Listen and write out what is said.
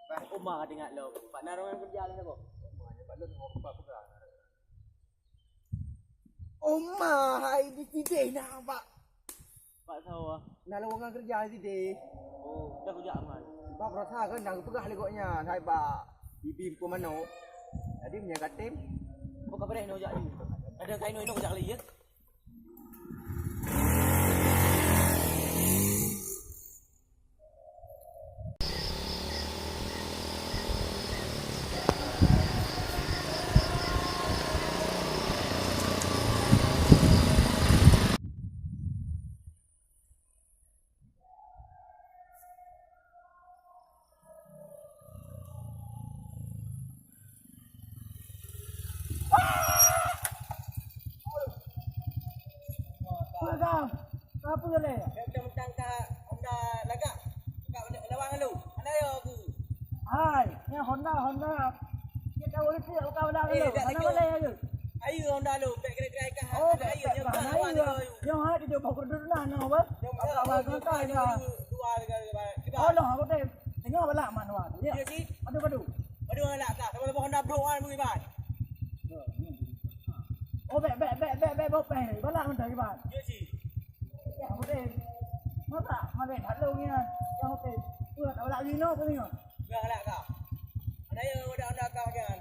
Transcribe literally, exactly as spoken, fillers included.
Bah, Uma ka teuingat lom. Pat na ruangan keureuja lôn saboh? Uma, nyoe pat lôn, Uma, pat peugah. Uma, hai di sideh na, Pak. Pat saboh? Na lowongan keureuja di sideh. Oh, dah kujak, Man. Bak rasa kan dah peugah lé gobnyan, hai bak bibi peumanok. Jadi, meunyo ka tem. Oh, ka beureh nyoe jak lé. Ada kain nyoe, nyoe jak lé, ya? Apa kau? Apa kau leh? Dia mentang-mentang ka Honda lagak, ka lawang lalu. Mana ya aku? Hai, ni Honda, Honda. Dia tahu lagi apa kau dah Eh, lalu. tak Mana lagi. Mana ya tu? Ayu Honda lu, bek kira-kira ikan. Oh, Ada bek, ayu, bek, dia bek, bukan ayu. Lawan dia ayu. Yang hati dia bawa dulu lah, nak apa? Dia Apa bukan kau ayu, kata ayu, ya? ayu, dua, tiga, tiga, tiga. Oh, dah, aku teh. Tengok balak mak nuan. Ya. Ya, si. Aduh, aduh. Aduh, anak tak. Sama-sama Honda Pro kan, Bang Iban. Oh, bek, bek, bek, bek, bek, bopeh. Balak mentah, Iban. Ya, si. Ya, aku teh. Masa, masa tak tahu ni, kan? Yang aku teh. Pula tak balak lino pun ni, kan? Dah, anak tak. Ada yang udah, udah kau kan.